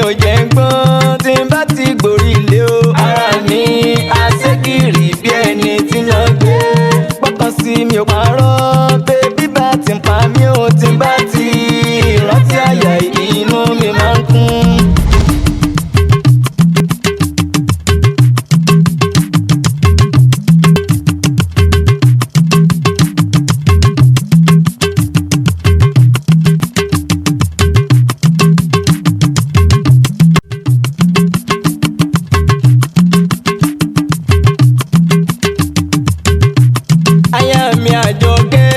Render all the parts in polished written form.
ò jẹ́ ń gbọ́n tí n bá ti gborí ilé o. Ara mi àṣekiri bí ẹni tí náà gbé. Gbọ́kàn sí mi ò parọ́, bébí bá ti ń pa mí o, tí n bá ti rántí àyà inú mi máa ń kún. Aya mi àjọkẹ́,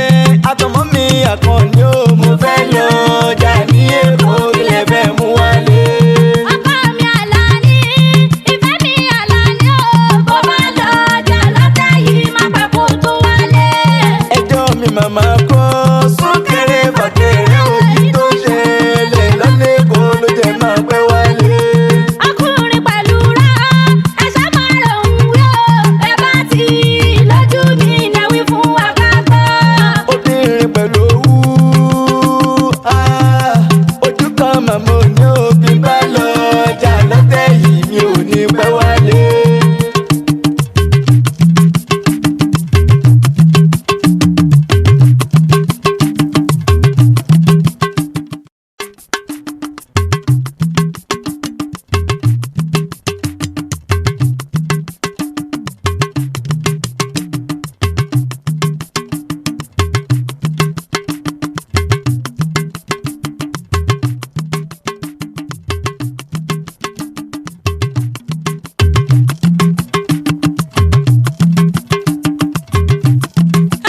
àtọmọ mi àkànní o, mo fẹ́ lọ jà ní Èkó, ilẹ̀ fẹ́ mú wálé. Ọkọ mi Àlàní, ìfẹ́ mi Àlàní o, bó bá lọ jà lọ́tẹ̀ yìí má pẹ́ kó tó wálé. Ẹjọ́ mi màmá kọ́, súnkẹrẹ fàkẹrẹ òyì tó ṣẹlẹ̀ lọ́lẹ́kọ̀ọ́ ló jẹ́ máa pẹ́ wálé. Ọkùnrin pẹ̀lú rà, ẹ̀ṣọ́ máa rò ń wí o, ẹ bá ti lójú mi ní wí fún wa ká gbọ́. Obìnrin pẹ̀lú owú, ah, ojú kan màmá ò ní òbí bá lọ jà lọ́tẹ̀ yìí mi ò ní pẹ́ wálé.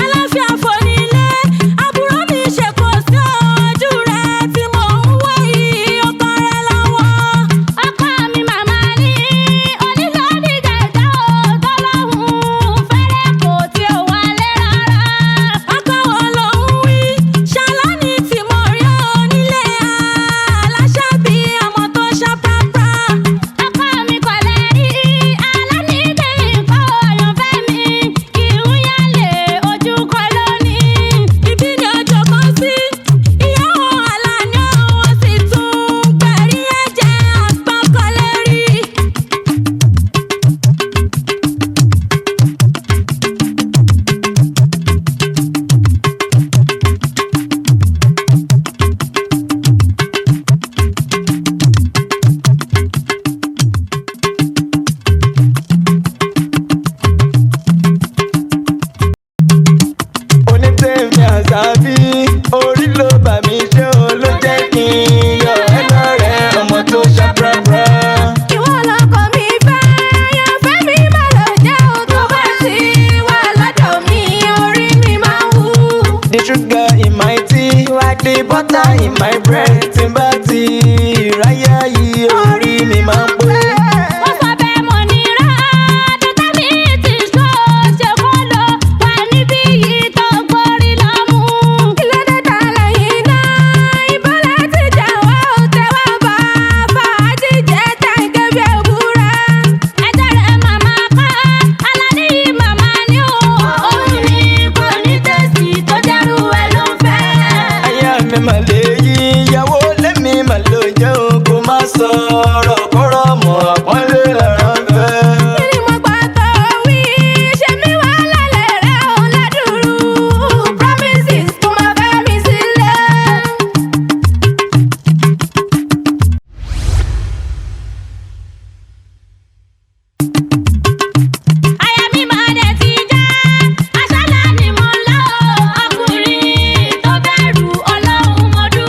Aláfíà fònílé, àbúrò mi ṣe kò sí ojú rẹ̀ tí mò ń wò yìí, ó tọrẹ lọ́wọ́. Ọkọ mi màmá ní onílọ́ọ̀dì gẹ̀dá ò tọ́lọ́hún fẹ́rẹ̀ kò tí ò wálé rárá. Ọkọ wo ló ń wí? Ṣàlàní tí mo rí onílé aláṣàbí ọmọ tó ṣá prápra. Ọkọ mi kò lè rí Àlàní dé nǹkan ọ̀yànfẹ́ mi kì í yálè ojú kọ lónìí. Ibi ni ọjọ́ kan sí, ìyàwó Àlàní òun sì tún gbẹ̀rí ẹ̀jẹ̀ àgbọ̀kọ̀lé rí. Onítẹ̀mí àṣàbí orí ló bà mí ṣe o, ló jẹ́ kí n yọ ẹ́ lọ́rẹ́ ọmọ tó ṣá prapra. Ìwọ lọkọ mi fẹ́, àyànfẹ́ mi má lọ jẹ́ o, tó bá ti wà lọ́dọ̀ mi, orí mi máa ń wú. The sugar in my tea, like the butter in my bread, tí n bá ti ráyà yìí orí mi máa ń pé. Wọ́n sọ bẹ́ẹ̀ mo ní rà, dọ́tà mi ti sọ ṣe kó lọ wà níbí yìí tó gbórí lọ́mú. Kílódé ta lẹ́yìn náà? Ìbọ́lẹ̀ ti jà wá ò tẹ́wọ́ bá fàájì jẹ́ tàǹkẹ́ bí ewúrẹ́. Ẹjọ́ rẹ̀ màmá kọ́, Àlàní yìí màmá ní o, òun ni kò ní tẹ̀sí tó dẹ́rù ẹ̀ ló ń fẹ́. Aya mi mà lè yí, ìyàwó lẹ́mi mà ló jẹ́ o, kó má sọ̀rọ̀ kọ́rọ̀ mọ́ àpọ́nlé lọ́rọ̀ fẹ́. Kí ni mo gbà tó wí? Ṣé mi wà lálẹ́ rẹ̀ òun ládùúrú? Promises kò máa fẹ́ mi sílẹ̀. Aya mi máa dẹ̀ ti já, aṣálá ni mo lọ, ọkùnrin tó bẹ̀rù Ọlọ́run mo dúró.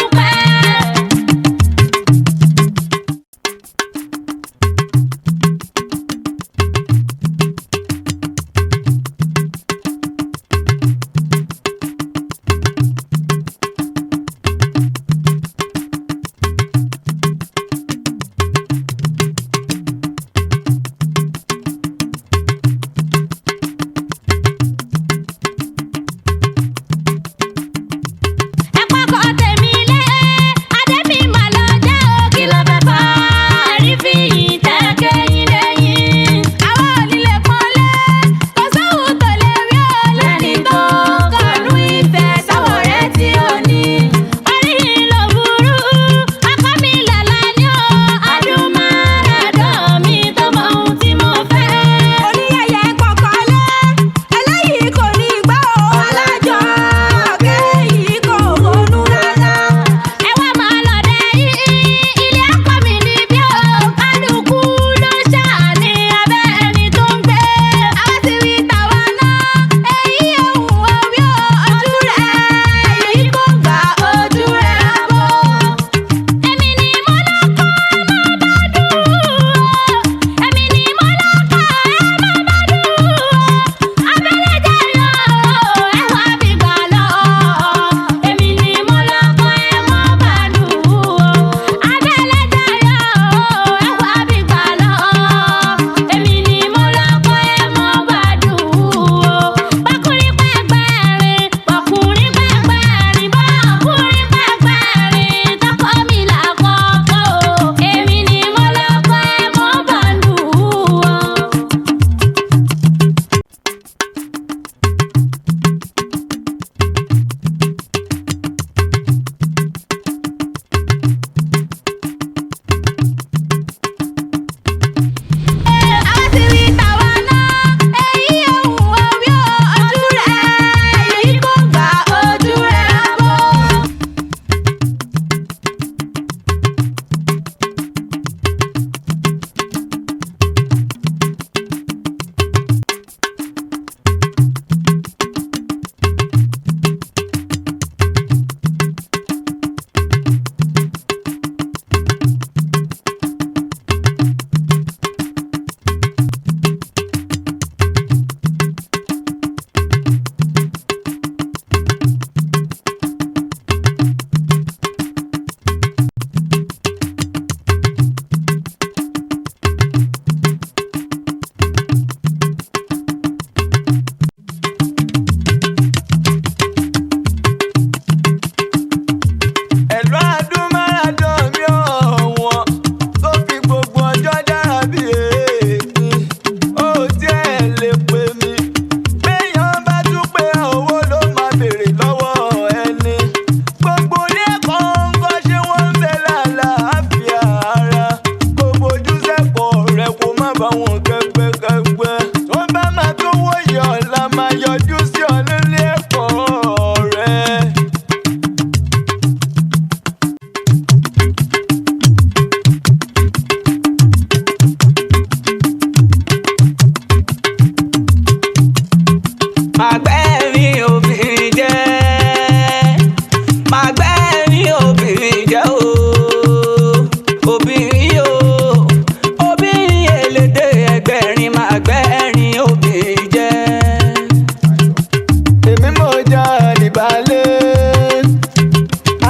já níbalẹ̀,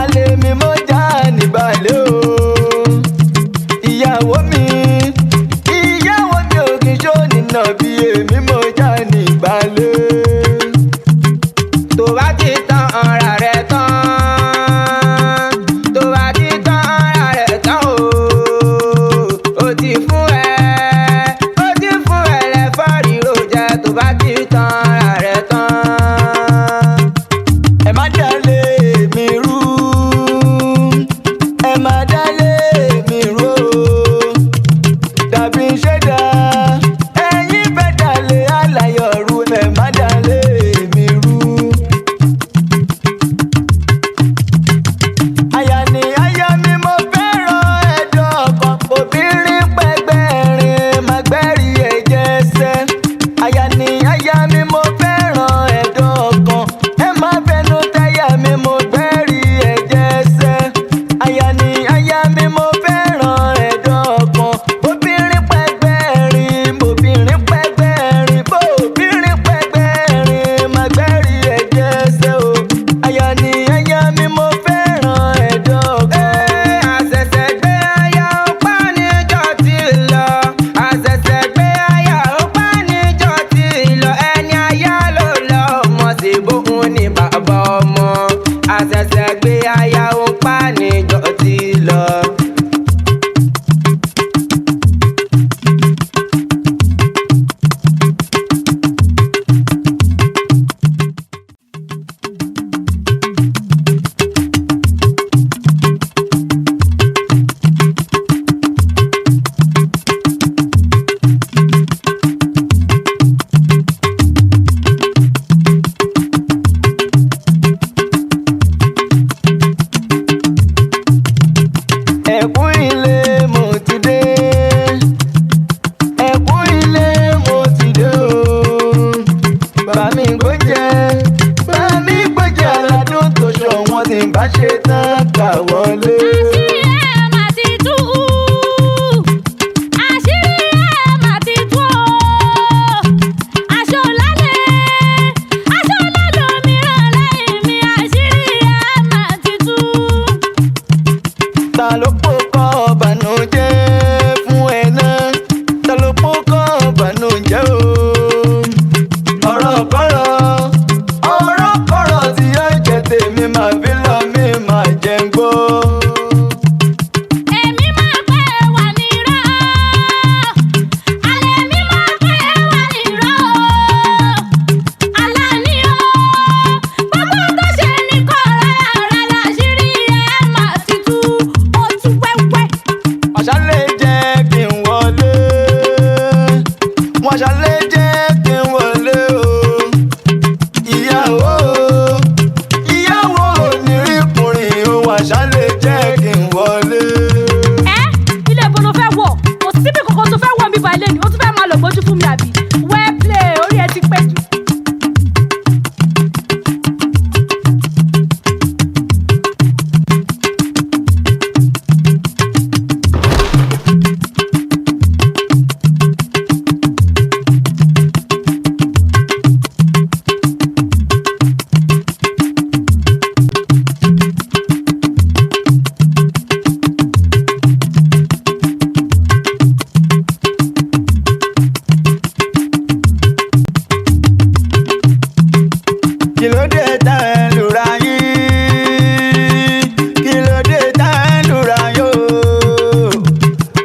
alẹ́ mi mo já níbalẹ̀ o. Ìyàwó mi, ìyàwó mi ò kì í ṣó nínà bí èmi mo já níbalẹ̀. Tó bá ti tán ara rẹ̀ tán, tó bá ti tán ara rẹ̀ tán o, ó ti fún ẹ, ó ti fún ẹ lẹ́fọ́ ríro jẹ tó bá ti tán ara rẹ̀ tán. Ẹ má dálé mi rú, ẹ má dálé mi rú o. Dàbí ṣe dá ẹ̀yin fẹ́ dálé aláyọ̀ rú, ẹ má dálé mi rú. Aya ni aya mi mo fẹ́ràn ẹ̀dọ̀ ọkàn, obìnrin pẹ́gbẹ́rin má gbẹ́rì ẹ̀jẹ̀ ẹsẹ̀. Aya ni aya mi mo fẹ́ràn ẹ̀dọ̀ ọkàn, ẹ má fẹnu tẹ́yà mi mo gbẹ́rì ẹ̀jẹ̀ ẹsẹ̀. Aya ni aya mi mo fẹ́ràn ẹ̀dọ̀ ọkàn, obìnrin pẹ́gbẹ́rin, obìnrin pẹ́gbẹ́rin, obìnrin pẹ́gbẹ́rin má gbẹ́rì ẹ̀jẹ̀ ẹsẹ̀ o. Aya ni aya mi mo fẹ́ràn ẹ̀dọ̀ ọkàn. Àṣẹ̀ṣẹ̀ gbé aya ọpá níjọ́ tí lọ. Àṣẹ̀ṣẹ̀ gbé aya ọpá níjọ́ tí lọ. Ẹni aya ló lọ ọmọ sí bóun ní bàbá ọmọ. Àṣẹ̀ṣẹ̀ gbé aya ọpá níjọ́ tí lọ. Ẹkún ilé mo ti dé, ẹkún ilé mo ti dé o. Bàbá mi gbóúnjẹ, bàbá mi gbóúnjẹ aládùn tó ṣọ̀wọ́n tí n bá ṣe tán kà wọlé. Àṣírí ẹ̀ mà ti tú. Àṣírí ẹ̀ mà ti tú o. Aṣọ lálẹ́, aṣọ lálẹ́ òmíràn lẹ́yìn mi. Àṣírí ẹ̀ mà ti tú. Ta ló pòkọ́ bànújẹ́ fún ẹ náà? Ta ló pòkọ́ bànújẹ́ o? Ọ̀rọ̀ kọ́rọ̀, ọ̀rọ̀ kọ́rọ̀ tí yóò jẹ́ tèmi máa fi lọ mi máa jẹ́ ń gbó. Èmi máa pẹ́ wà nírọ̀. Alẹ́ mi máa pẹ́ wà nírọ̀. Àlá ni o. Gbogbo tó ṣe ní kọ̀ọ̀rọ̀ rẹ̀ láṣírí ẹ̀ máa ti tú. Ó tú wẹ́wẹ́. Wọ́n ṣàlẹ̀ jẹ́ kí n wọlé. Wọ́n ṣàlẹ̀ jẹ́ kí n wọlé o. Ìyàwó, ìyàwó onírìnkùnrin, wọ́n ṣàlẹ̀ jẹ́ kí n wọlé. Ẹ ilé ibo ló fẹ́ wọ̀? Kò síbi kankan tó fẹ́ wọ̀ mí balẹ̀ ni ó tún fẹ́ máa lọ gbójú fún mi àbí? Well play, orí ẹ ti pẹ́ jù. Kí ló dé tá ẹ ń lura yín? Kí ló dé tá ẹ ń lura yín o?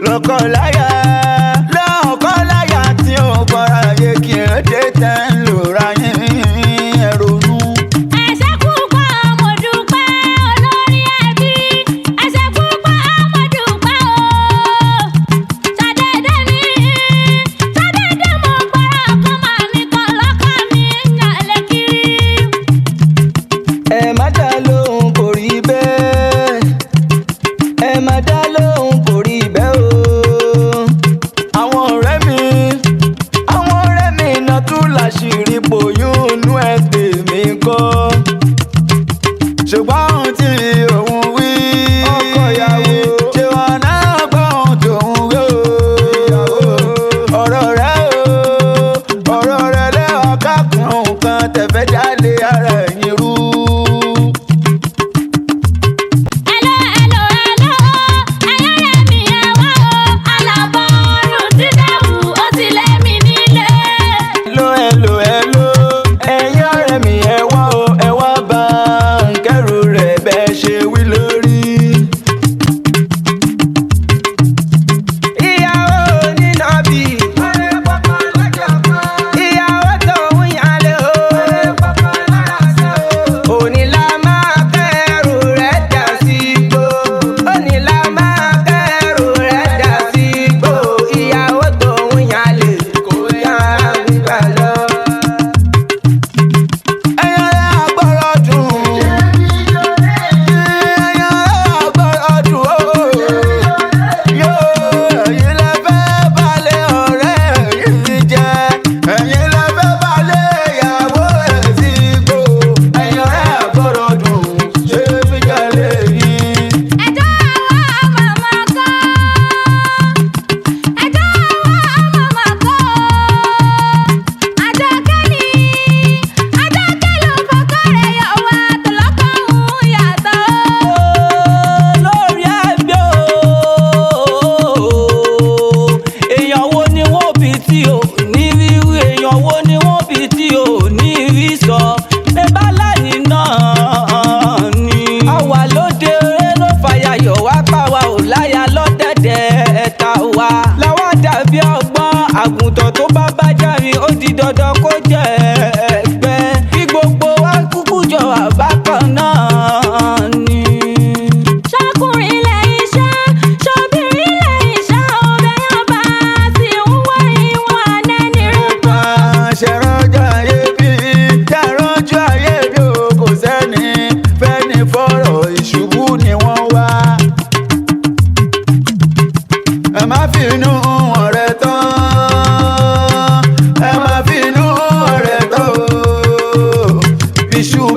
Lọ́kọláya, lọ́kọláya tí ò gbọ́ra yé, kí ló dé tá ẹ ń lura yín? Ẹ ronú. Ẹ̀ṣẹ̀ púpọ̀ mo dúpẹ́ olórí ẹbí. Ẹ̀ṣẹ̀ púpọ̀ mo dúpẹ́ o. Ṣàdédé ni, ṣàdédé mo gbọ́rọ̀ kan máa ní kan lọ́kàn mi ń yànlẹ̀ kiri. Ẹ má dá lóhùn, kò rí bẹ́ẹ̀. Ẹ má dá lóhùn, kò rí bẹ́ẹ̀ o. Àwọn ọ̀rẹ́ mi, àwọn ọ̀rẹ́ mi iná tún láṣìírí pòyún inú ẹ̀ tèmi kọ́. Ṣùgbọ́n ohun tí òun wí, ọkọ ìyàwó, ṣé wọn náà gbọ́ ohun tóun wí o? Ọ̀rọ̀ rẹ̀ o, ọ̀rọ̀ rẹ̀ lẹ́wọ̀n kákùn nǹkan tẹ̀fẹ́ dálé ara ẹ̀.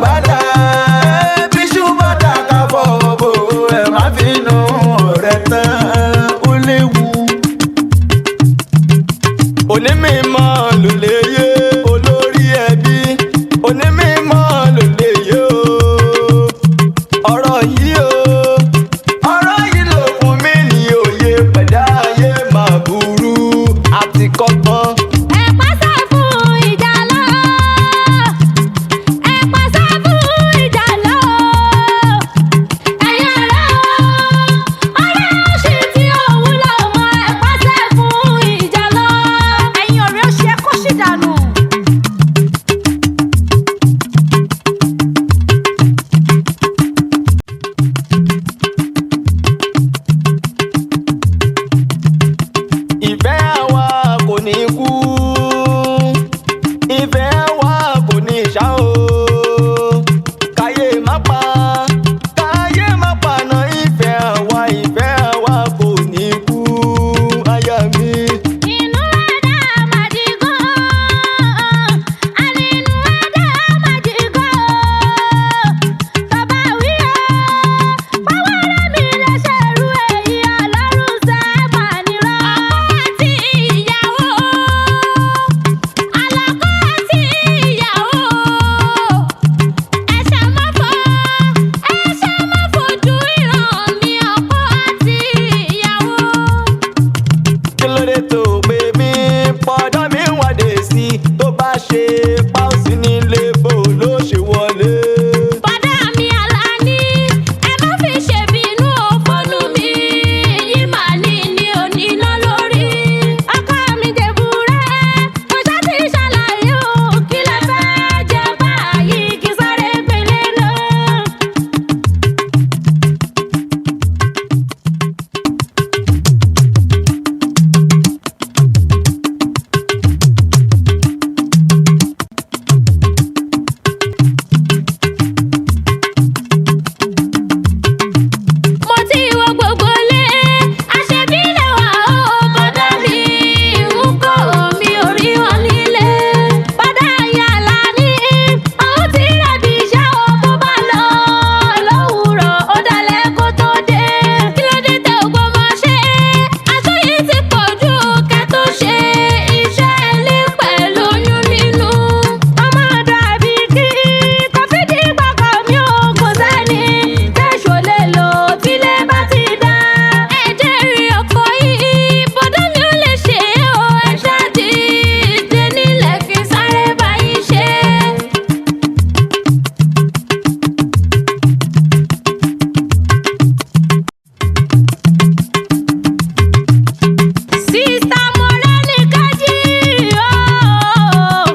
bá dà, bíṣú bá dà ká fọwọ́ bò ẹ má fi nu ọ̀rẹ́ tán, ó léwu. Onímọ̀ ló lè yé olórí ẹbí, onímọ̀ ló lè yé o. Ọ̀rọ̀ yìí o, ọ̀rọ̀ yìí ló fún mi ní òye pẹ̀dá ayé máa burú àti kọ́gbọ́n. Ẹ pàṣẹ fún ìjà lọ. Ẹ pàṣẹ fún ìjà lọ. Ẹ̀yin ọ̀rẹ́ o, ọ̀rẹ́ òṣì tí òun lọ mọ. Ẹ pàṣẹ fún ìjà lọ. Ẹ̀yin ọ̀rẹ́ òṣì, ẹ kó sì dànù. Ìfẹ́ wa kò ní kú, ìfẹ́ wa kò ní ṣá o. Káyé má pa, káyé má paná ìfẹ́ wa, ìfẹ́ wa kò ní kú, aya mi. Inú ẹ̀dá màdìgún, àní inú ẹ̀dá màdìgún. Bàbá wí ọ́, báwo rẹ̀ mi lè ṣerú èyí? Ọlọ́run sábà nírọ̀. Ọkọ àti ìyàwó, alákọ àti ìyàwó. Ẹ̀ṣẹ̀ má fọ́, ẹ̀ṣẹ̀ má fojú ìran mi, ọkọ àti ìyàwó. Kí ló dé tó pé mi pọ̀dọ̀ mi wádé sí tó bá ṣe páùsì nílé bò ló ṣe wọlé. Bọ́dà mi Àlàní, ẹ má fi ṣèbínú òfónú mi, èyí mà ní ní oníná lórí. Ọkọ mi dèbúrẹ́, mo ṣá ti ṣàlàyé o, kí lẹ fẹ́ jẹ báyìí kí sáré gbélé lọ. Mo ti wo gbogbo lé, àṣebí lè wà ó, bọ́dà mi ń kó mi ò rí wọn nílé. Bọ́dà yàrá ní òun ti rẹ̀bi iṣẹ́ o, bó bá lọ lówùrọ̀ ó dalẹ̀ kó tó dé. Kí ló dé tẹ ògbó mọ ṣe? Aṣọ yìí ti pọ̀ jù kẹ́ tó ṣe iṣẹ́ ilé pẹ̀lú oyún nínú. Ọmọ dàbí kí kọfídì gbọ́kọ̀ mi ò kò sẹ́ni tẹ̀sọ̀ lè lò tílé bá ti dá. Ẹ jẹ́rìí ọkọ yìí, bọ́dọ̀ mi ò lè ṣe é o, ẹ ṣáàdì dé nílẹ̀ kí n sáré báyìí ṣe. Sista Mọ́rẹ́níkẹ́jì ooo,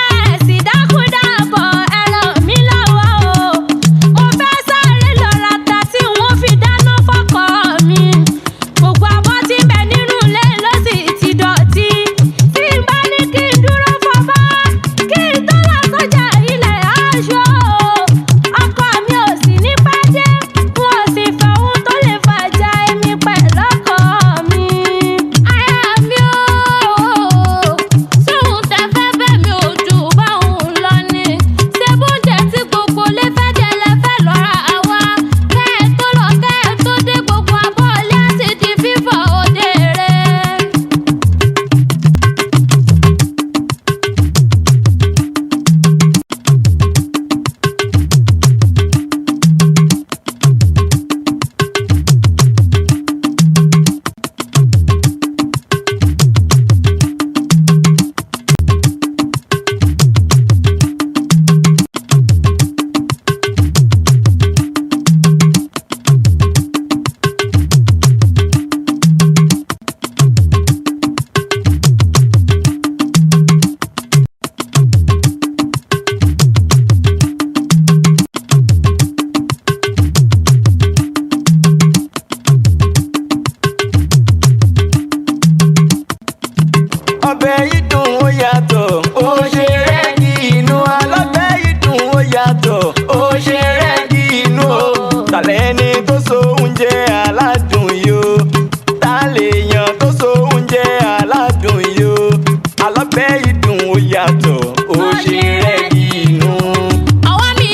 ẹ sì dákúdàbọ̀ ẹ ràn mí lọ́wọ́ o. Mo fẹ́ sáré lọ rata tí wọ́n fi dáná fọ́kọ mi. Gbogbo abọ́ tí ń bẹ nínú ilé ló sì ti dọ̀tí. Tí n bá ní kí n dúró fọba, kí n tó lọ sọ́jà ilẹ̀ aṣọ o. Ọkọ mi ò sì ní pẹ́ dé, n ò sì fẹ́ ohun tó lè fàjà èmi pẹ̀lú ọkọ mi. Aya mi ooo, sóhun tẹ fẹ́ bẹ́ mi ò jù bá òun lọ ni. Ṣé bóúnjẹ tí gbogbo lè fẹ́ jẹ lẹ fẹ́ lọ́ra àwa? Kẹ́ ẹ tó lọ, kẹ́ ẹ tó dé, gbogbo abọ́ ilé á ti di fífọ̀ òde rẹ̀. Ọbẹ̀ yìí dùn ó yàtọ̀, ó ṣe rẹ́gí inú. Alọ́bẹ̀ yìí dùn ó yàtọ̀, ó ṣe rẹ́gí inú o. Tàlẹ́ ni tó so oúnjẹ aládùn yìí o, ta lè yàn tó so oúnjẹ aládùn yìí o. Alọ́bẹ̀ yìí dùn ó yàtọ̀, ó ṣe rẹ́gí inú. Ọwọ́ mi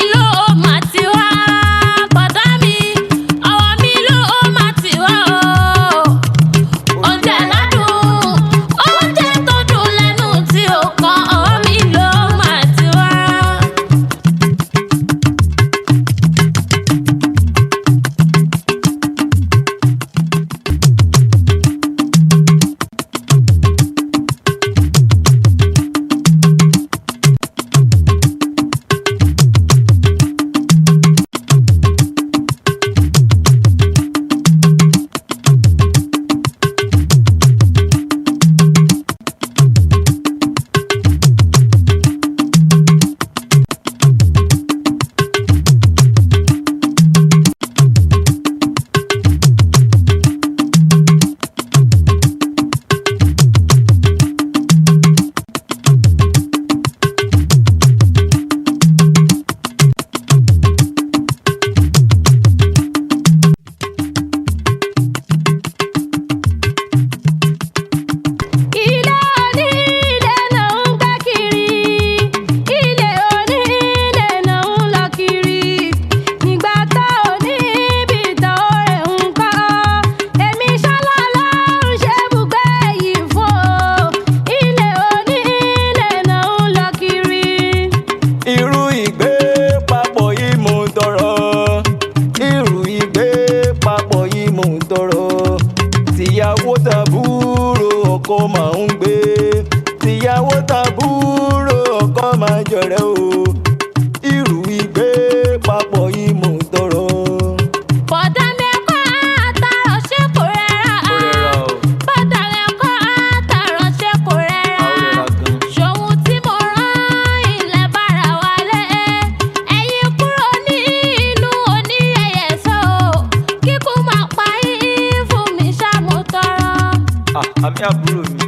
Àlàní àbúrò mi.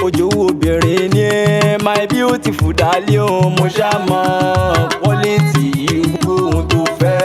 Òjòwú obìnrin ni ẹ́, my beautiful darling o, mo ṣá mọ quality irú ohun tó fẹ́.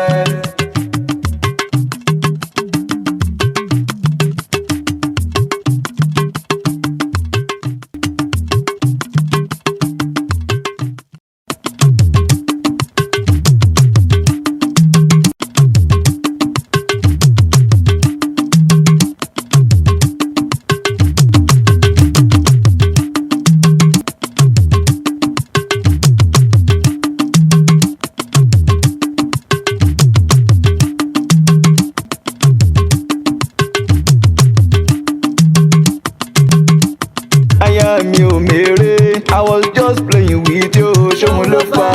Aya mi ò mèrè, I was just playing with you, ṣóun ló fà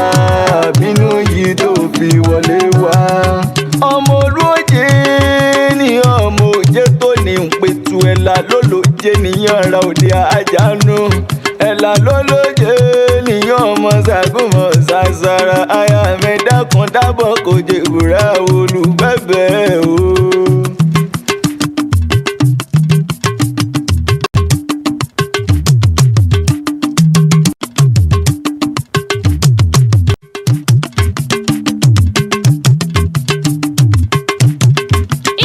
á bínú yìí tó fi wọlé wá. Ọmọ olóje ni ọmọ òjé tó ní ń pẹ̀tù ẹ̀là lólóje nìyẹn ra òde àjánú. Ẹ̀là lólóje nìyẹn ọmọ ṣàgùnmọ̀ ṣàṣàrà. Aya mi dákun dábọ̀ kò jẹ́ ìwúrà olùbẹ̀bẹ̀ o.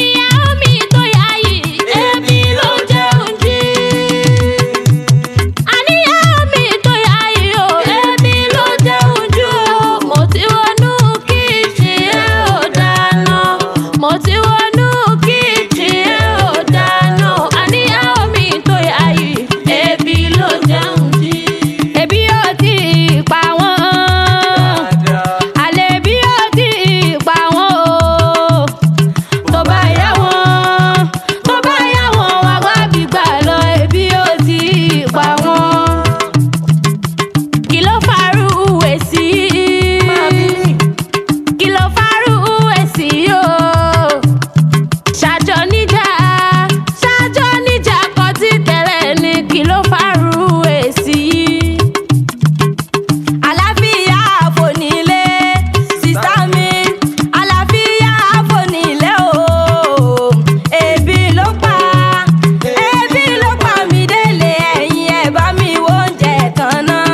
Ìyàwó mi tó yá yìí, èmi ló jẹun jí. Àníyàwó mi tó yá yìí o, èmi ló jẹun jí o. Mo ti wọnú kíchìn ẹ ò dáná. Mo ti wọnú kíchìn ẹ ò dáná. Àníyàwó mi tó yá yìí, èmi ló jẹun jí. Ebi ò tí ì pa wọ́n. Àlè bí ò tí ì pa wọ́n o. Tó bá yá wọn, tó bá yá wọn, wá wá bí gbà lọ, ebi ò tí ì pa wọ́n. Kí ló farú èsì? Kí ló farú èsì o? Ṣàjọ níjà, ṣàjọ níjà kan tí tẹ́lẹ̀ ní kí ló farú èsì? Àlàáfíà fònílé, sísá mi, àlàáfíà fònílé o. Ebi ló pa, ebi ló pa mí délé, ẹ̀yin ẹ̀ bá mi wo oúnjẹ kan náà.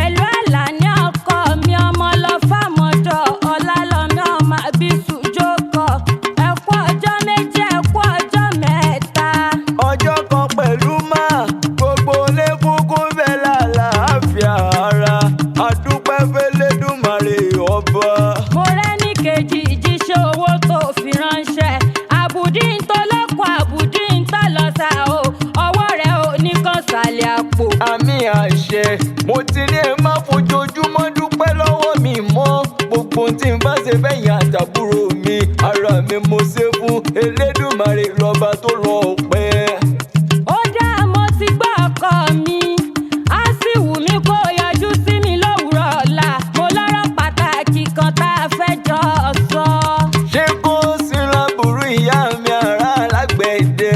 Ẹ̀lú Àlàní ọkọ mi ọmọ lọ fàmọ́jọ ọ̀làlọ́mí ọmọ àbísù jókòó. Ẹ kú ọjọ́ méjì, ẹ kú ọjọ́ mẹ́ta. Ọjọ́ kan pẹ̀lú máa gbogbo ilé kúkú bẹ́ẹ̀ lálàáfíà ara àdúpẹ́ fẹ́lẹ́dùmarè ọba. Mo rẹ́ni kejì jíṣẹ́ owó tó fi ránṣẹ́. Àbùdí ń tọ́lọ́kọ̀, àbùdí ń tọ́lọ́sà o. Ọwọ́ rẹ̀ ò ní kàn sàlẹ̀ àpò. Àmì àṣẹ, mo ti ní ẹ má fojoojúmọ́ dúpẹ́ lọ́wọ́ mi mọ́. Gbogbo ohun tí n bá ṣe fẹ̀yìn àtàbúrò mi, ara mi mo ṣe fún Elédùmarè lọ́ba tó lọ pẹ́. Ó dá mo ti gbọ́ ọkọ mi, á sì wù mí kó yọjú sí mi lówùúrọ̀ ọ̀la. Mo lọ́rọ̀ pàtàkì kan tá a fẹ́ jọ sọ. Ṣé kó sí láburú ìyá mi ará alágbẹ̀dẹ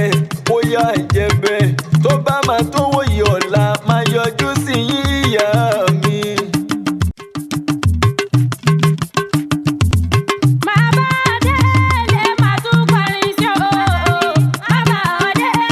kó yá ìjẹbẹ tó bá máa tó wòye ọ̀la máa yọjú sí yín ìyá mi. Màá bá délé, màá tún kọrin sí o. Màá bá délé.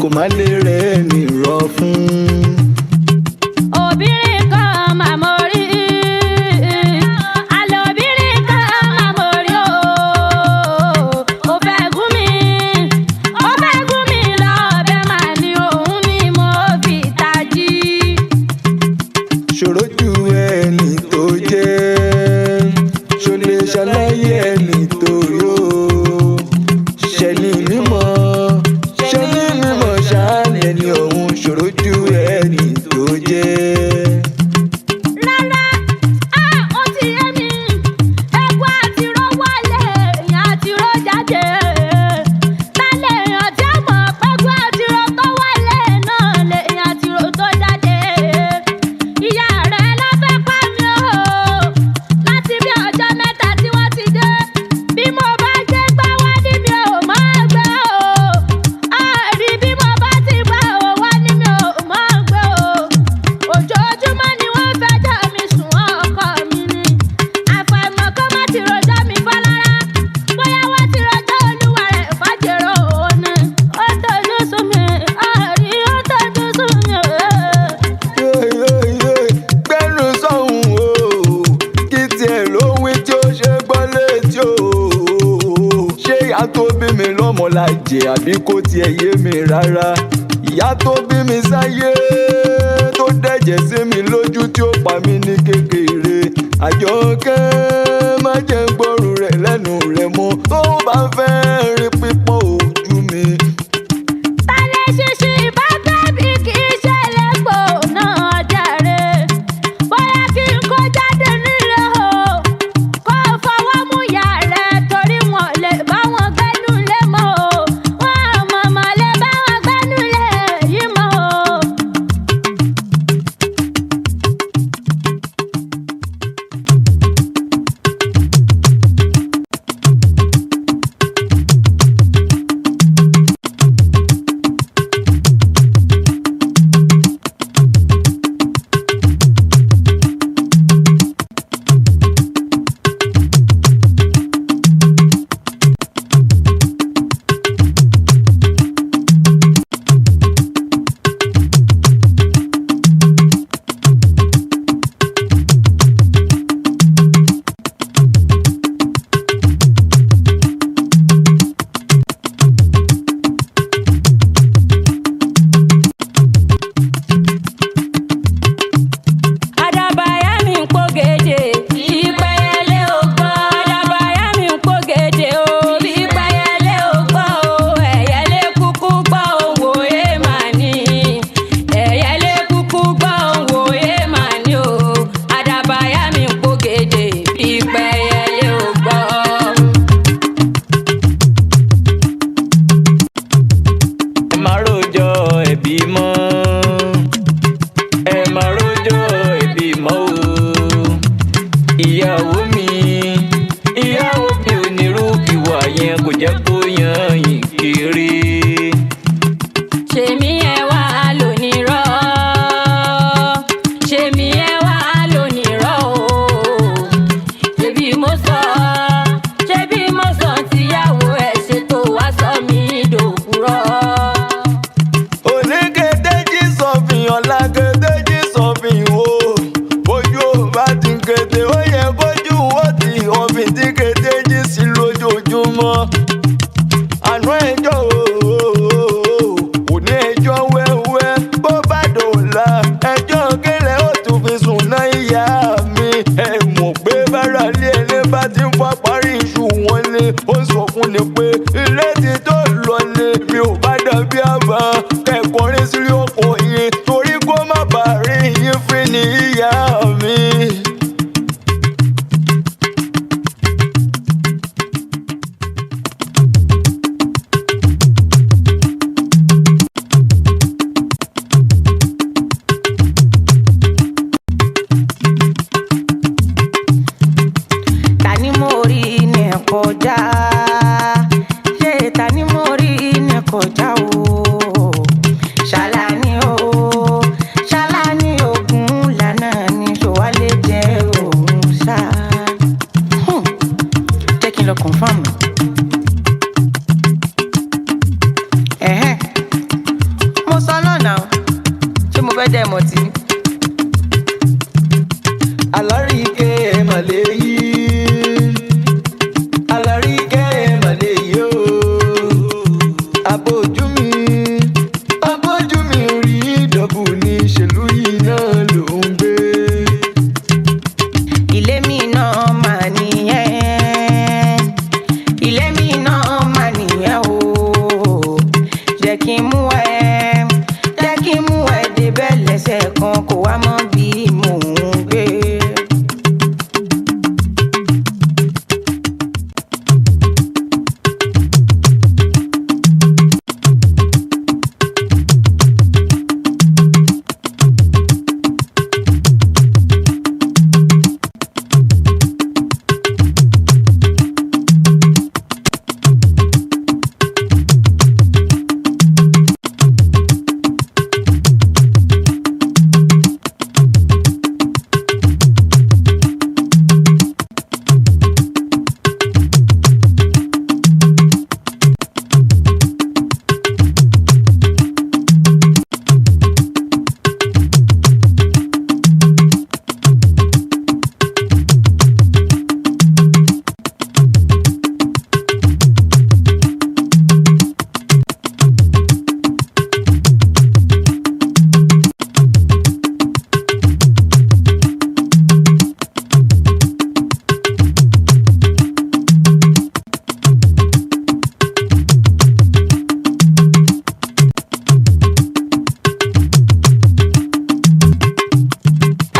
kò má lè rẹ̀ ní rọ fún. Obìnrin kan màmá orí, àlọ́ obìnrin kan màmá orí o. Ó fẹ́ gún mi, ó fẹ́ gún mi lọ́bẹ̀ mà ní òun ni mo fi tají. Ṣòro ju ẹni tó jẹ́, ṣo lè ṣàlàyé ẹni tó yó. Ṣẹni mímọ́, ṣẹni mímọ́ ṣáàlì ẹni ọ̀hún ṣòro ju ẹni tó jẹ́. Rárá, á ó ti yé mi, ewu àti ró wọlé, èèyàn àti ró jáde. Tálẹ̀ èèyàn tí ó mọ̀ pé ewu àti ró tó wọlé náà lèèyàn àti ró tó jáde. Ìyá rẹ̀ ló fẹ́ pa mí o, láti bí ọjọ́ 3 tí wọ́n ti dé. Bí mo bá gbé gbá wá ní mi ò mọ̀ gbé o. Àrí bí mo bá ti gbá o wá ní mi ò mọ̀ gbé o. Ojoojúmọ́ ni wọ́n fẹjọ́ mi sùn ọkọ mi ni. Àfàìmọ̀ kó má ti rojọ́ mi fọ́lára. Bóyá wọ́n ti rojọ́ olúwa rẹ̀ fàjèrò òun ni. Ó tọ́jú sún mi, àrí ó tọ́jú sún mi. Gbẹ́nu sọ̀hún o, kí tiẹ̀ ló wí tí ó ṣe gbọ́ létí o. Ṣé ìyá tó bí mi lọ́mọ la jẹ àbí kò tiẹ̀ yé mi rárá? Ìyá tó bí mi sáyé tó dẹ̀jẹ̀ sí mi lójú tí ó pa mí ní kékeré. Àjọkẹ́ má jẹ́ ń gbóòórùn rẹ̀ lẹ́nu rẹ̀ mọ́ tó bá fẹ́ rí pípọ́n ojú mi. Tálẹ̀ ṣíṣí bá bẹ́bí kì í ṣe lẹ́gbọ̀ọ́ náà jàre. Bóyá kí n kó jáde nílé o, kó fọwọ́ mú ìyá rẹ̀ torí wọn lè bá wọn gbẹ́nu lé mọ́ o. Wọn ò mọ̀mọ́ lè bá wọn gbẹ́nu lé yìí mọ́ o. mọ̀tí. Alárìíkẹ́ màlẹ́ yìí, alárìíkẹ́ màlẹ́ yìí o. Abójú mi, abójú mi rí dọ́bù ní ṣèlú yìí náà ló ń gbé. Ilé mi náà mà nìyẹn, ilé mi náà mà nìyẹn o. Jẹ́ kí n mú ẹ, jẹ́ kí n mú ẹ débẹ̀ lẹ́sẹ̀ kan kó wá mọ̀ bí mò ń gbé.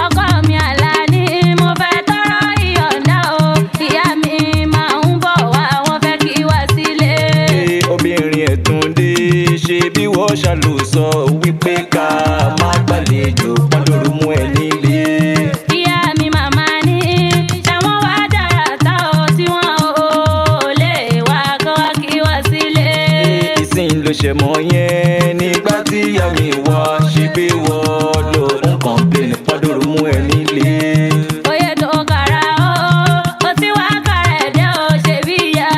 Ọkọ mi Àlàní, mo fẹ́ tọrọ ìyọ̀ǹda o. Ìyá mi máa ń bọ̀ wá, wọ́n fẹ́ kí wá sílé. Ṣé obìnrin ẹ̀tún dé, ṣe bí wọ́n ṣàlùsọ wípé ká má gbàlejò pọ́ndòrò mú ẹ nílé. Ìyá mi màmá ní, ṣàwọn wá dára tá o tí wọ́n ò lè wá kọ́ wá kí wá sílé. Ìsìn ló ṣe mọ́ yẹn nígbà tí ìyá mi wá, ṣe bí wọ́n ló ń kọ̀ǹpléǹ pọ́ndòrò mú ẹ nílé. Oyè tó kàrà o, ó ti wá kàrà ẹ̀dẹ́ o, ṣe bí ìyá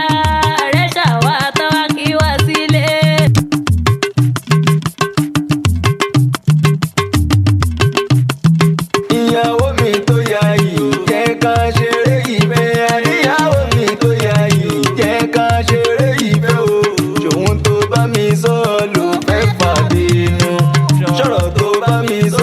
rẹ̀ ṣàwá tán wá kí wá sílé. Ìyàwó mi tó yá yìí jẹ́ ká ṣeré ìfẹ́. Ìyàwó mi tó yá yìí jẹ́ ká ṣeré ìfẹ́ o. Ṣòun tó bá mi sọ ló fẹ́ fàbínú. Ṣọ̀rọ̀ tó bá mi sọ.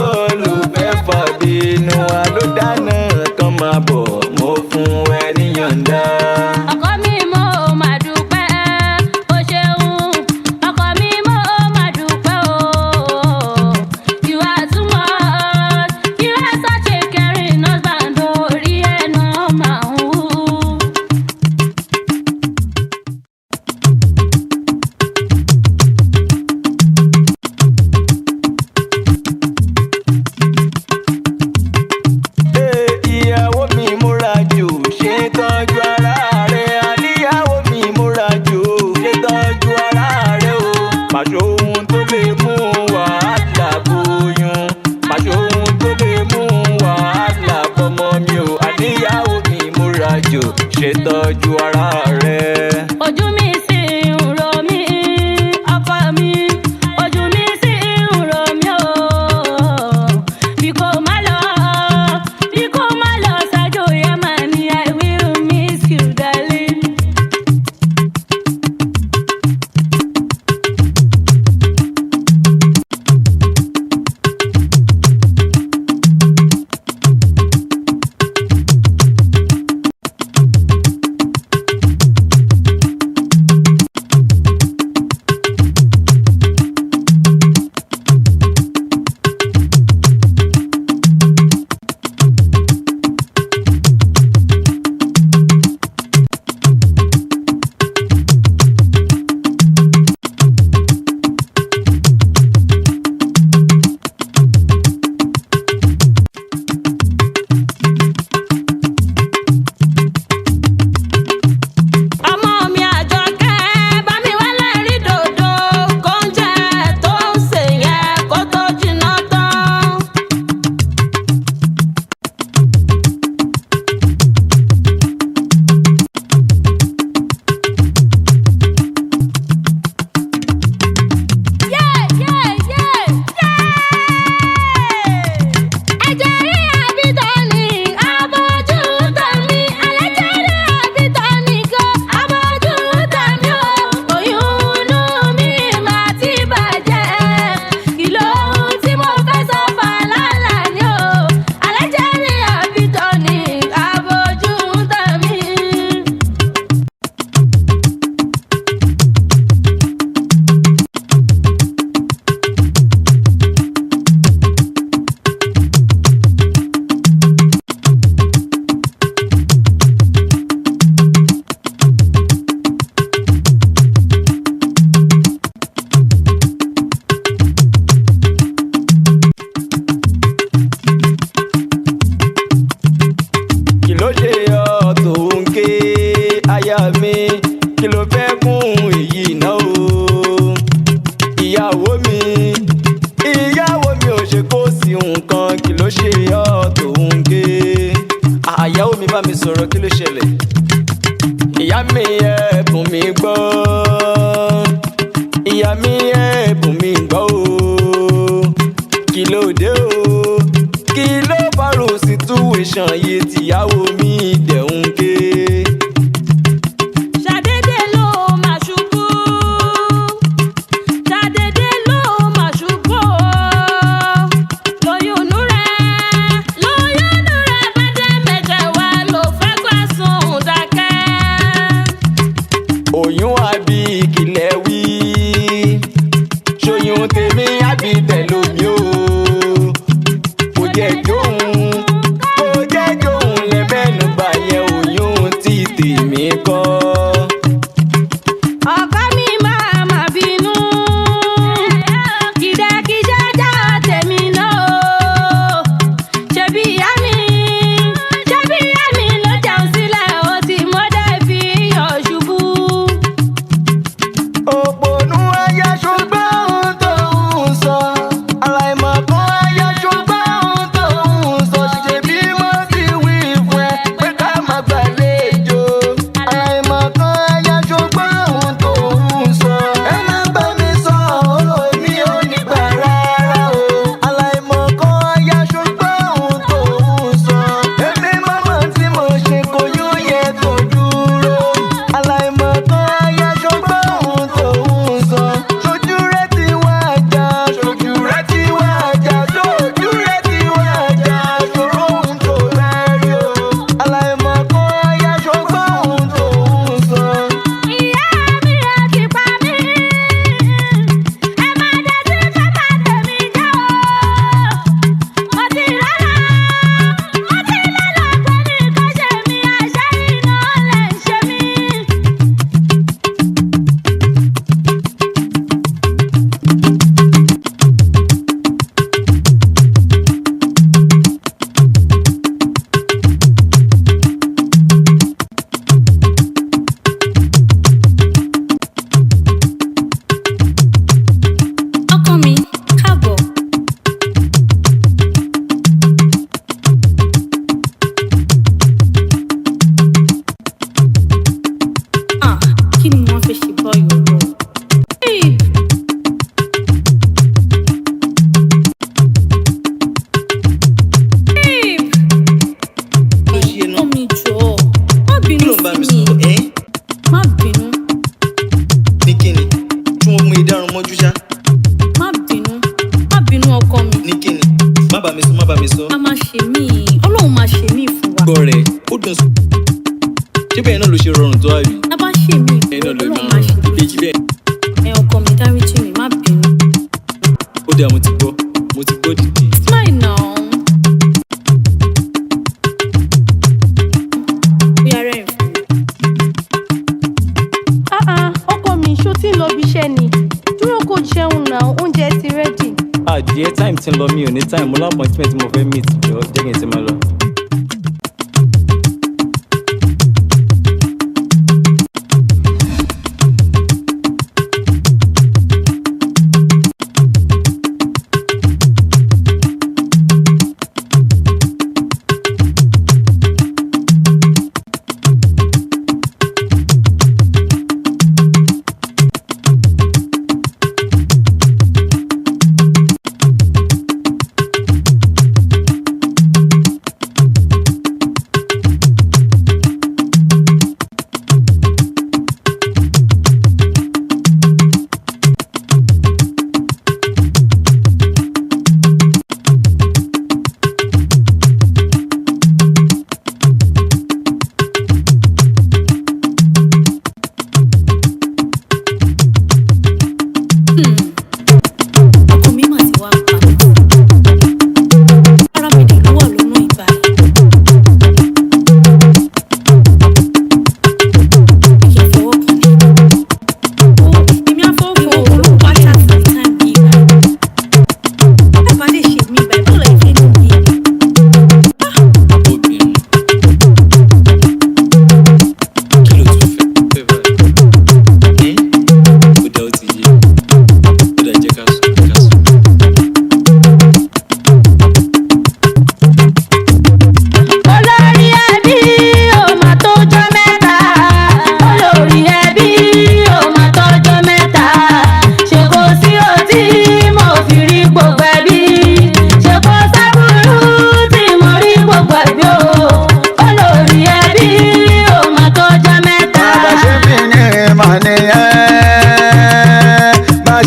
mi. Ìyàwó mi ò ṣe kó sí nǹkan, kí ló ṣe ọ́ tó ń ké? Àyàwó mi, bá mi sọ̀rọ̀, kí ló ṣẹlẹ̀? Ìyá mi, ẹ̀bùn mi gbọ́. Ìyá mi, ẹ̀bùn mi gbọ́ o. Kí ló dé o? Kí ló bárò situation yìí tìyàwó mi dẹ̀ ń ké? Ṣàdédé ló máa ṣubú, ṣàdédé ló máa ṣubú o. Lóyún inú rẹ̀, lóyún inú rẹ̀ bá dé mẹ́jẹ̀ wá ló fẹ́ gbà sùn dákẹ́. Oyún àbí ìkìlẹ̀ wí? Ṣoyún tèmi àbí tẹ̀lómi o? Kò jẹ́ jóun, kò jẹ́ jóun lẹ́mẹ̀nù gbà yẹn, oyún tí tèmi kọ́. Ọkọ mi, máa má bínú, kìdẹ́kìdẹ́ já tèmi náà o. Ṣebí ìyá mi, ṣebí ìyá mi ló jẹun sílẹ̀, ó ti mọ́dẹ̀ fi yọ̀ ṣubú. Òpònú ẹyẹ, ṣùgbọ́n ohun tó ń sọ. Aláìmọ̀kan ẹyẹ, ṣùgbọ́n ohun tó ń sọ. Ṣèbí mo ti wí fún ẹ pé ká má gbàlejò. Aláìmọ̀kan ẹyẹ, ṣùgbọ́n ohun tó ń sọ. Ẹ má bá mi sọ ọ̀rọ̀ mi ò ní gbà rárá o. Aláìmọ̀kan ẹyẹ, ṣùgbọ́n ohun tó ń sọ. Èmi mọ́mọ́ tí mo ṣe kò yún yẹ kó dúró. Aláìmọ̀kan ẹyẹ, ṣùgbọ́n ohun tó ń sọ. Ṣojú rẹ ti wá jà, ṣojú rẹ ti wá jà, ṣojú rẹ ti wá jà, ṣòro ohun tó rẹ rí o. Aláìmọ̀kan ẹyẹ, ṣùgbọ́n ohun tó ń sọ. Ìyá mi rẹ̀ ti pa mí. Ẹ má dé sí ká má tèmi jẹ́ o. Mo ti rárá, mo ti lálàá pé nìkan ṣe mí, àṣẹ iná lẹ̀ ń ṣe mí. Ọkọ mi, káàbọ̀. Ah, kí ni wọ́n fẹ́ ṣe báyọ̀ lọ? Babe! Babe! Ló ṣe Ọkọ náà? mi, jọ̀ọ́, má Kí bínú ló ń bá mi sí sọ mi. ẹ́? Má bínú, Ní kíni tí wọ́n mú ìdárun mọ́jú ṣá? Má bínú, má bínú, ọkọ mi. Ní kíni? Má bá mi sọ, má bá mi sọ. A máa ṣe mí, Ọlọ́run máa ṣe mí fún wa. Gbọ́ rẹ̀ ó dùn sí. Ṣé bẹ́ẹ̀ náà ló ṣe rọrùn tó àbí? Tá bá ṣe mí, Bẹ́ẹ̀ náà ló Ọlọ́run máa máa ṣe rọrùn mí. ìbejì bẹ́ẹ̀. Ẹ ọkọ mi, dáríjì mi, má bínú. Ó dà, mo ti gbọ́, mo ti gbọ́, dìde. Smile now. Bóyá rẹ̀ ń fún mi. Ah ah, ọkọ mi, ṣó tí ń lọ bí iṣẹ́ ni? Dúró kó jẹun náà, oúnjẹ ti ready. Àdìẹ, time ti ń lọ, mi ò ní time, mo lá appointment mo fẹ́ meet, jọ jẹ́ kí n ti máa lọ.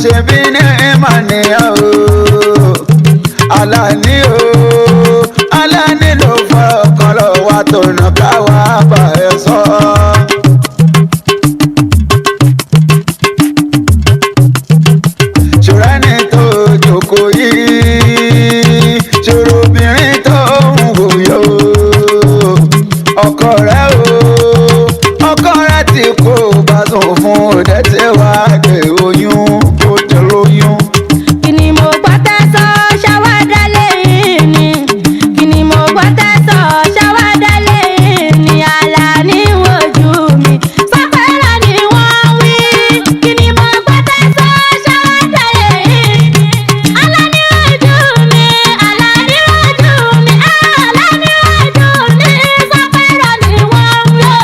Ṣe bí ní ìmọ̀nìyàn o. Aláàní o, aláàní ló fọkàn lọ wá tó nà káwá bá ẹ sọ. Ṣòro ẹni tó jókòó yìí, ṣòro obìnrin tó ń wò yó. Ọkọ rẹ o, ọkọ rẹ tí kò bá sùn fún òde tí wàá gbé oyún, ó jẹ lóyún. Kí ni mo gbọ́ tẹ́ sọ ṣàwádà lẹ́yìn ni? Kí ni mo gbọ́ tẹ́ sọ ṣàwádà lẹ́yìn ni? Àlàní wojú mi sọ́pẹ́rẹ́ ni wọ́n wí. Kí ni mo gbọ́ tẹ́ sọ ṣàwádà lẹ́yìn ni? Àlàní wojú mi, Àlàní wojú mi, Àlàní wojú mi, sọ́pẹ́rẹ́ ni wọ́n wí o.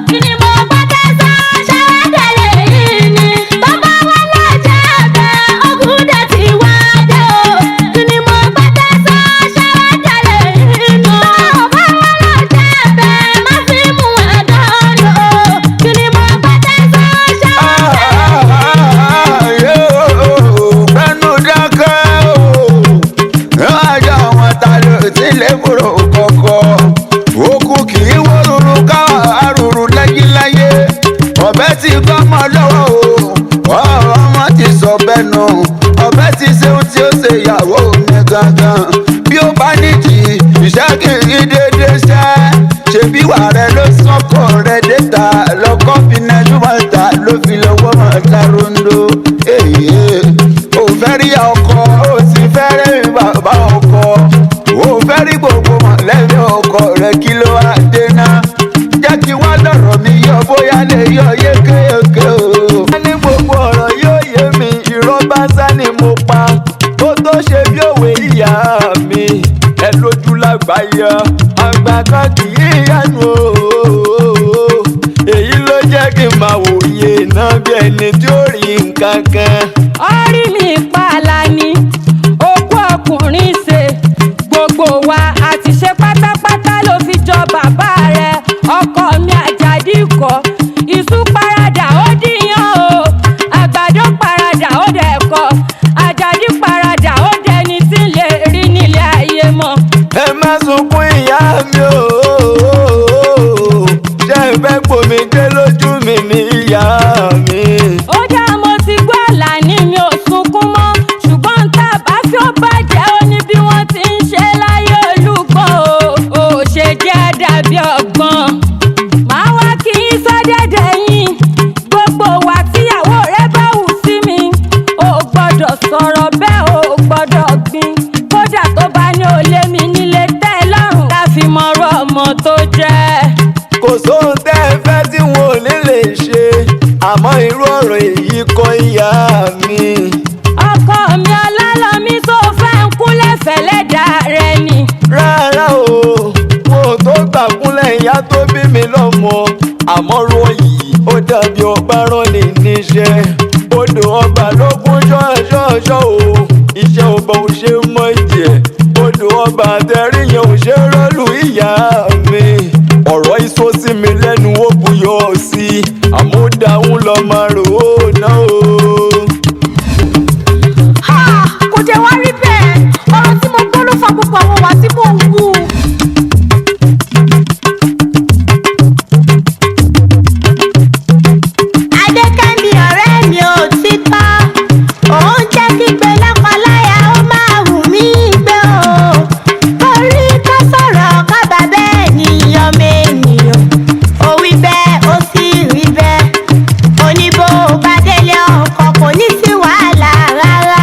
Kí ni mo gbọ́ tẹ́ sọ ṣàwádà lẹ́yìn ni? Bàbá wa lọ́jà bẹ́ẹ̀ ogun dẹ̀ ti wá dé o. Kí ni mo gbọ́ tẹ́ sọ ṣàwádà lẹ́yìn ni? Bàbá wa lọ́jà bẹ́ẹ̀ má fi mú ẹ̀dán lò ó. Kí ni mo gbọ́ tẹ́ sọ ṣàwádà lẹ́yìn ni? Gbẹ́nu dákẹ́ o, àjọ àwọn ta ló ti lè múrò kọ̀kọ̀. Òkú kì í wó ruru káwá arúru láyéláyé. Ọ̀bẹ ti gbọ́mọ lọ́wọ́ o, ọmọ ti sọ bẹ́ẹ̀ nù. Ọ̀bẹ ti ṣe ohun tí ó ṣe ìyàwó mi gangan. Bí ó bá nídìí, iṣẹ́ kì í dédé ṣẹ́. Ṣebí wà rẹ ló sọ́kọ̀ rẹ déta lọ́kọ́ fi nẹ́jú mọ́ta ló fi lọ́wọ́ mọ́ta rondo. Èyí ò fẹ́ rí ọkọ, ó sì fẹ́ rí bàbá ọkọ. Ò fẹ́ rí gbogbo mọ̀lẹ́bí ọkọ rẹ, kí ló wá dé náà? Jẹ́ kí wá lọ̀rọ̀ mi yọ bóyá lè yọ yékéyéké o. Ní gbogbo ọ̀rọ̀ yóò yé mi, irọ́ bá sá ni mo pa ó tó ṣe bí òwe. Ìyá mi, ẹ lójú lágbàáyé, àgbà kan kì í yánu o. Èyí ló jẹ́ kí n máa wòye náà bí ẹni tí ó rí nǹkan kan. Orí mi pààlà ni òkú ọkùnrin ṣe gbogbo wa àti ṣe pátápátá ló fi jọ bàbá rẹ. Ọkọ mi Àjàdí kọ ìṣú paradà ó dìyàn o, àgbàdo paradà ó dẹ̀kọ, Àjàdí paradà ó dẹni tí ń lè rí nílé ayé mọ́. Ẹ má sunkún ìyá mi o, ṣé ẹ fẹ́ gbomi dé lójú mi ní ìyá mi. Ó dá, mo ti gbọ́, Àlàní, mi ò sunkún mọ́, ṣùgbọ́n tá a bá fi ó bàjẹ́, ó ní bí wọ́n ti ń ṣe láyé olùkọ́ o, ò ṣe jẹ́ dàbí ọgbọ́n. Màá wá kí yín sọ́dẹ̀dẹ̀ yín. Gbogbo wa tíyàwó rẹ bá wù sí mi, ò gbọ́dọ̀ sọ̀rọ̀ bẹ́ẹ̀, ò gbọ́dọ̀ gbin. Kódà tó bá ní olé mi nílé tẹ́ ẹ lọ́rùn, ká fi mọ̀rọ̀ ọmọ tó jẹ́. Kò sóhun tẹ́ ẹ fẹ́ tí wọn ò ní lè ṣe, àmọ́ irú ọ̀rọ̀ èyí kọ́ ìyá mi. Ọkọ mi ọlálọ́mí, tó fẹ́ ń kúnlẹ̀ fẹ́lẹ́dà rẹ ni. Rárá o, wọn ò tó gbà kúnlẹ̀ ìyá tó bí mi lọ́mọ, àmọ́ rọ yìí ó dàbí ọba rán ni níṣẹ́. Odò ọba ló kún ṣọ́ọ̀ṣọ́ọ̀ṣọ́ o, iṣẹ́ ọba ò ṣe mọ́ jẹ́. Odò ọba àtẹ̀rí yẹn ò ṣe rọ́ọ̀lù ìyá mi. Ọ̀rọ̀ iṣó sí mi lẹ́nu, ó buyọ̀ sí i, àmúdáhùn lọ́mọ rò ó náà o. Ha! Kò jẹ́ wá rí bẹ́ẹ̀. Ọ̀rọ̀ tí mo gbọ́ ló fa gbogbo àwọn wà tí mò ń wù. Adékẹ́mi ọ̀rẹ́ mi ò ti tọ́. Òun jẹ́ kígbe lọ́kọláya ó máa wù mí gbé o. Torí ká sọ̀rọ̀ kábà bẹ́ẹ̀ ni ọmọ ènìyàn. Ó wí bẹ́ẹ̀, ó sì rí bẹ́ẹ̀. Oníbó bá délé ọkọ kò ní sí wàhálà rárá.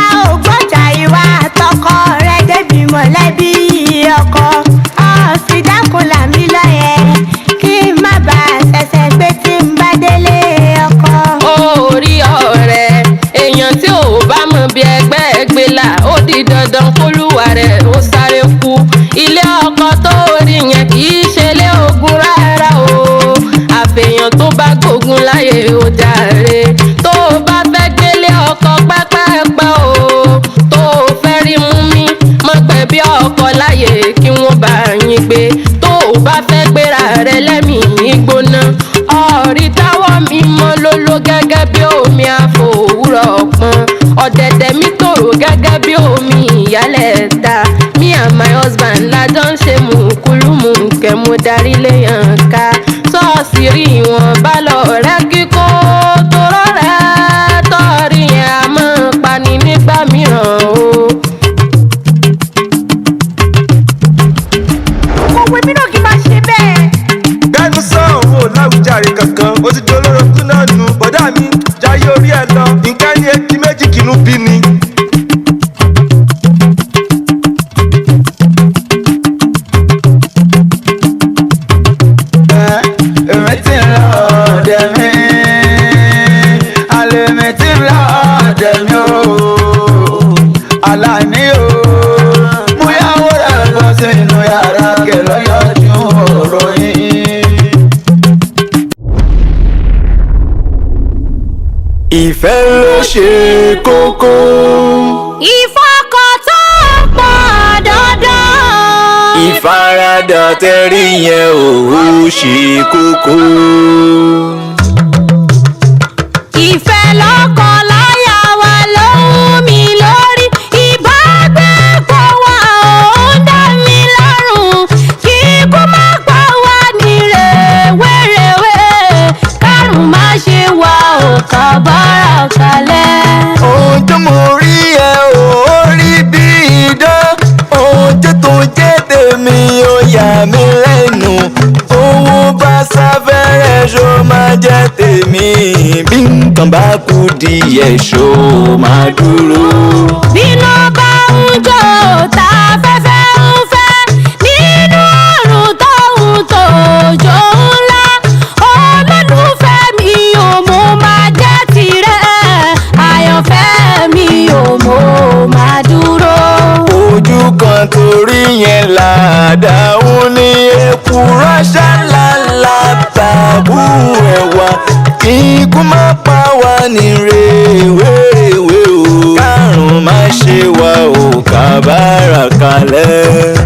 A ò gbọ́jà ìwà àtọkọ rẹ débi mọ̀lẹ́bí ọkọ. Ọ̀ sì dákun làmí lọ́yẹ̀ kí n má bàa ṣẹ̀ṣẹ̀ gbé tí n bá délé ọkọ. Orí ọ̀rẹ́ èèyàn tí ò bá mọ̀ bí ẹgbẹ́ gbé là, ó di dandan kólúwa rẹ̀ ó sáré kú. Ilé ọkọ tó rí yẹn kì í ṣe ilé ogun rárá o, àfẹ̀yàn tó bá gbógun láyé ó jàre. Tó o bá fẹ́ gbélé ọkọ pẹ́pẹ́pẹ́ o, tó o fẹ́ rí mú mi mọ́ pẹ́ bí ọkọ láyè kí wọ́n bá yín gbé. Tó o bá fẹ́ gbéra rẹ lẹ́mìí gbóná, ọ̀rí táwọn mi mọ́ lóló gẹ́gẹ́ bí omi àfòwúrọ̀. Ọ̀dẹ̀dẹ̀ mi tòrò gẹ́gẹ́ bí omi ìyálẹ̀ ta. Me and my husband la jọ ń ṣe mùkúlùmù kẹ́mu darí léyàn ká. Ṣọ́ọ̀ṣì rí ìwọ̀nba lọ rẹ́ kíkó torọ́ rẹ̀ tọ́ọ̀rì yẹn a máa pani nígbà mìíràn o. Kò wé mí náà kí n máa ṣe bẹ́ẹ̀. Gbẹ́nu sọ̀hún ò láwùjáre kankan, ó ti di olórogún náà nù. Bọ̀dá mi jayé orí ẹ̀ lọ, nǹkan ní etí méjì kìnnú bí ni. Èmi ti ń lọ ọ̀dẹ̀ mi, àlè mi ti ń lọ ọ̀dẹ̀ mi o, Àlàní o. Mú yàwó rẹ̀ lọ sínú yàrá kẹlọ́ yọjú ọ̀rọ̀ yín. Ìfẹ́ ló ṣe kókó. Ìfọkàntán pọ̀ dandan. Ìfaradà tẹ́rí yẹn ò ṣe kókó. Ìfẹ́ lọ́kàn láyà wa ló ń mi lórí. Ìbágbépọ̀ wa ò ń dá mi lọ́rùn. Kí ikú má pa wá ní rèwerèwe. Kárùn má ṣe wà ò kábàárà kalẹ̀. Ohun tó mo rí ẹ ò rí bí idán. Ohun tó tó jẹ́ tèmi ó yà mí lẹ́nu. Owó bá sáfẹ́rẹ́ ṣó máa jẹ́ tèmi. Bí nǹkan bá kú díẹ̀ ṣó máa dúró. Bínú bá ń jó tá afẹ́fẹ́ ń fẹ́ nínú ọ̀run tóun tòjò ńlá. Olólùfẹ́ mi ò mú máa jẹ́ tirẹ̀. Àyànfẹ́ mi ò mú máa dúró. Ojú kan torí yẹn làdáhùn ní èkúrọ́ ṣáláńlá tàbú ẹ̀wà. Ikú má pa wá ní rèwerèwe o. Kárùn má ṣe wá o, kábàárà kalẹ̀.